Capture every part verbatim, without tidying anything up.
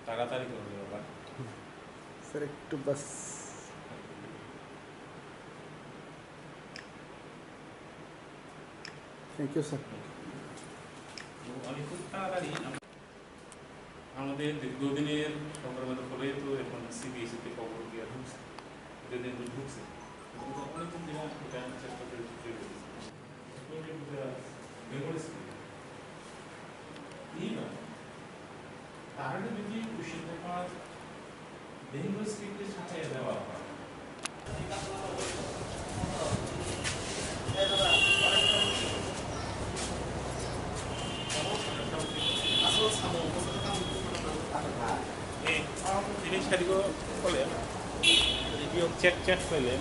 তাড়াতাড়ি করবে বাবা। স্যার, একটু বাস। Thank you, sir. তো আমি খুব তাড়াতাড়ি আম-, আমাদের দীর্ঘদিনের সংগ্রামের ফলে তো এখন সিবিএসইতে খবর গিয়ে ঢুকছে, এতদিন ঢুকছে, কিন্তু অনেক দিন ধরে এটা চেষ্টা করে চলে গেছে। মেমোরিজ কি? এই না। তাহলে যদি কোশ্চেন পেপার বেঙ্গল স্ক্রিপ্টে ছাপাইয়া দেওয়া হয়, এই, এই শাড়িগুলো বলে, রিভিউ চেক, চেক করলেন।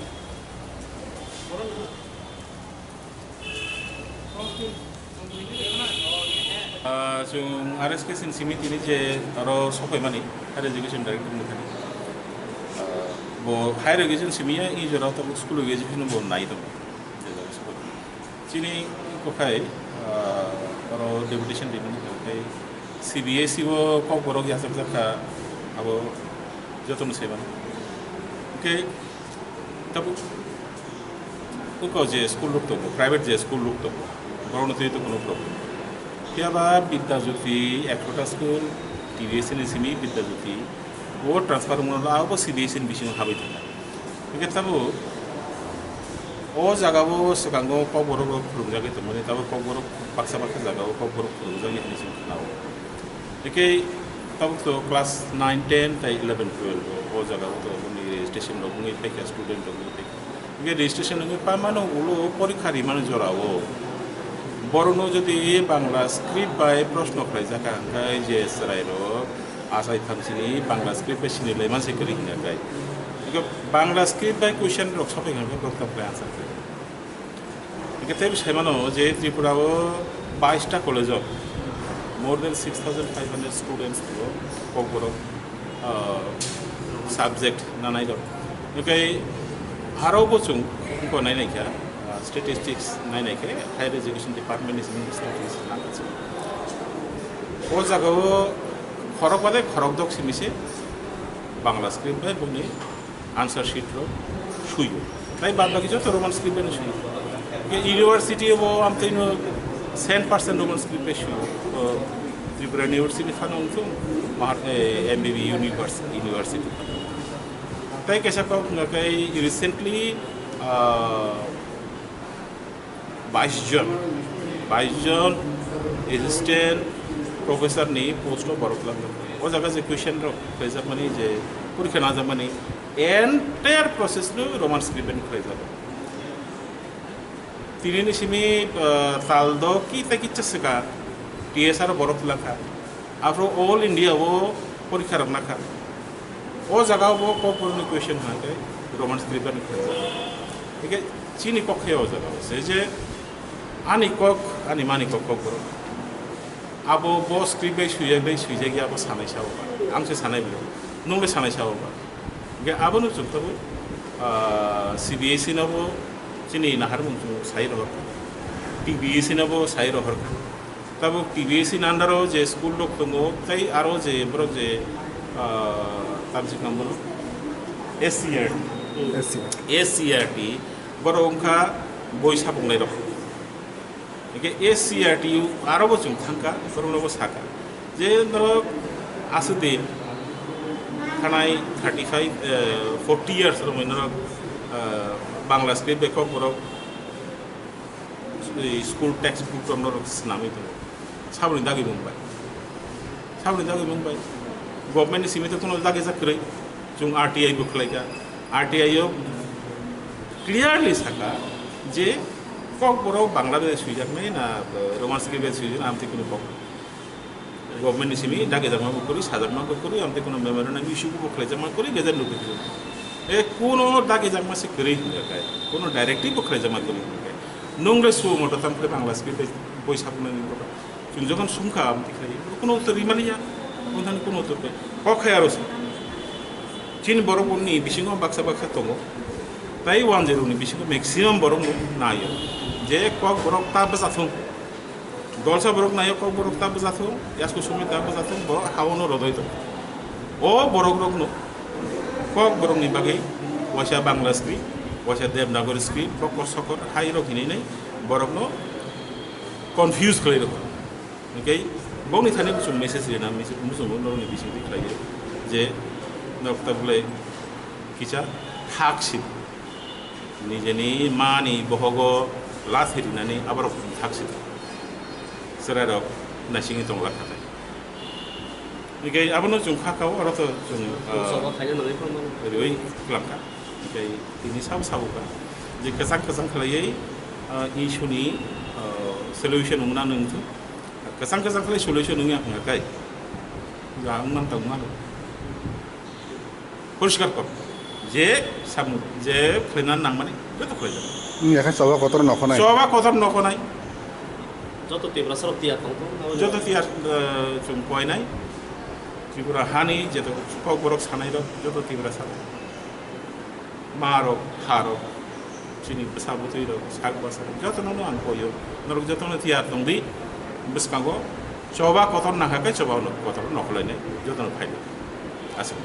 Ah, chwng R S K sini simi tini je aro sokoi mani, Higher Education Director ni thani. Ah, bo Higher Education simi ya, i jora tabuk school education bo nai tongo. Je jora school. Chini kokhai, ah, aro deputation rimani kokhai C B S E o kok borok yachak jakha abo jotono sai mani. Hwnkhe tabuk Uko je school rok tongo, private je school rok tongo, borokno twi to kuno problem. Phiya ba Bidya Jyoti, Ekota school, T B S ni simi Bidya Jyoti, o transfer wngmano abo C B S ni bisingo habwi thangkha. Hwnkhe tabuk o jaga o swkango Kokborok rok phwrwngjagwi tongmani, tabuk Kokborok baksa baksa jaga o Kokborok phwrwngjagwi hinwi chwng khna-o. Hwnkhe tabuk to class nine, ten tei eleven, twelve o, o jaga o to boni registration rok wngwi phaikha, student rok wngwi phaikha. Hwnkhe registration wngwi phaimano ulo porikha rimani jora o borokno jodi Bangla script bai proshno khlaijak kha, hwnkhe je chwrai rok achai thamsini Bangla script bai sini lai manse kwrwi hwnkha khe. Hwnkhe Bangla script bai question rok sophai hwnkhe borok tamo khlai answer khlai. Hwnkhe tei saimano je Tripura o bais ta college o more than six thousand five hundred students tongo, Kokborok, ah, subject nanai rok. Hwnkhe aro bo chwng wngkha nai nai kha, ah, statistics nai nai khe higher education department ni simi statistics nang kha. O jaga o khorok bade khorok dok simi se Bangla script bai boni answer sheet rok suyo. Tai bad baki joto Roman script bai suyo. Ke university bo amtwino cent percent Roman script bai suyo. O Tripura University phano wngthung, mahar, eh, M B B Universe, University. Tai kaisa kok wngkha khe recently, ah, bais jon, bais jon assistant professor ni post o borok kwlak. O jaga je question rok khlaijakmani, je porikha najakmani, entire process no Roman script bai khlaijago. Tini ni simi, ah, tal do ki tai kicha swkang T S R o borok kwlak kha. Aphuru all India o porikha rok nakha. O jaga o bo Kokborok ni question hwnkhe Roman script bai khlaijago. Hwnkhe chini kok khe o jaga o se je ani kok, ani mani kok, Kokborok. Abo bo script bai swijak bai swijak ya, abo sanai sa o ba. Ang se sanai bo. Nung le sanai sa o ba. Hwnkhe abono chwng tabuk, ah, C B S E no bo chini naharmung chwng sai rohor kha. T B S E no bo sai rohor kha. Tabuk T B S E ni under o je school rok tongo, tei aro je borok je, ah, tamni se wngkha bono S C E R T. S C E R T. S C E R T, borok wngkha boi sapungnai rok. Hwnkhe S C E R T aro bo chwng thangkha, borokno bo sakha je norok aswk din thanai thirty five, eh, forty years romwi norok, eh, Bangla script bai Kokborok, eh, school text book rok norok swnamwi tongo. Saboni dagwi mung bai. Saboni dagwi mung bai. Government ni simi to kuno dagijak kwrwi. Chwng R T I bo khlaikha. R T I o clearly sakha je Kokborok Bangla bai swijaknai na, eh, Roman script bai swijaknai, amtwi kuno kok. Government ni simi dagijakma bo kwrwi, sajakma bo kwrwi, amtwi kuno memorandum issue bo khlaijakma kwrwi, gazette notification. E kuno dagijakma se kwrwi hwnjakhai, kuno directive bo khlaijakma kwrwi hwnjakhai. Nwng le suo moto tamo khe Bangla script bai boi sapunani bwkha. Chwng jokhon sumkha, amtwi khlai, kuno uttor rimaliya, wng thani kuno uttor khe. Kok hai aro se. Chini borok ni bisingo baksa baksa tongo. Tai one zero ni bisingo maximum borok no naio. Je Kokborok ta bwsa thung. Dolsa borok naio, Kokborok ta bwsa thung, yasko sumi ta bwsa thung, borok ha-o no rodoi tongo. O borok rokno kok borokni bagwi waisa Bangla script, waisa Devanagari script, bokor sokor hai rok hinwi nai borokno confuse khlai rokha. Hingke bokni thani kuchung message rina, message kuchung nokni bisingtwi khlai je nok ta bole kisa hak sip. Nijeni mani bohogo lathi rinani aborok thak sidi. Chwrairok naisingwi tongla kha tai. Hingke abono chwng kha kao, aro to chwng, ah, Sabo khaina nangwi phano. Riwi kwlangkha. Hingke tini sabo sabo kha. Je kwchang kwchang khlaiwi, ah, issue ni, ah, solution wngna nang thung. Kwchang kwchang khlai solution wngya wngya kai. Ja wngman tong mano. Poriskar kor. Je samung, je khlaina nangmani, joto khlai jago. Wngya khe choba kotor nokhonai. Choba kotor nokhonai. Joto Tiprasa rok tiyar tong tong, abo joto tiyar, eh, chwng koinai. Tripura hani jeto kok borok sanai rok, joto Tiprasa rok. Ma rok, pha rok, chini bwsa bwtwi rok, sak bwsa rok, joto no ang koyo. Norok joto no tiyar tong di. Bwskango choba kotor nangkha khe choba kotor nokhlainai, joto no phainai. Aswk.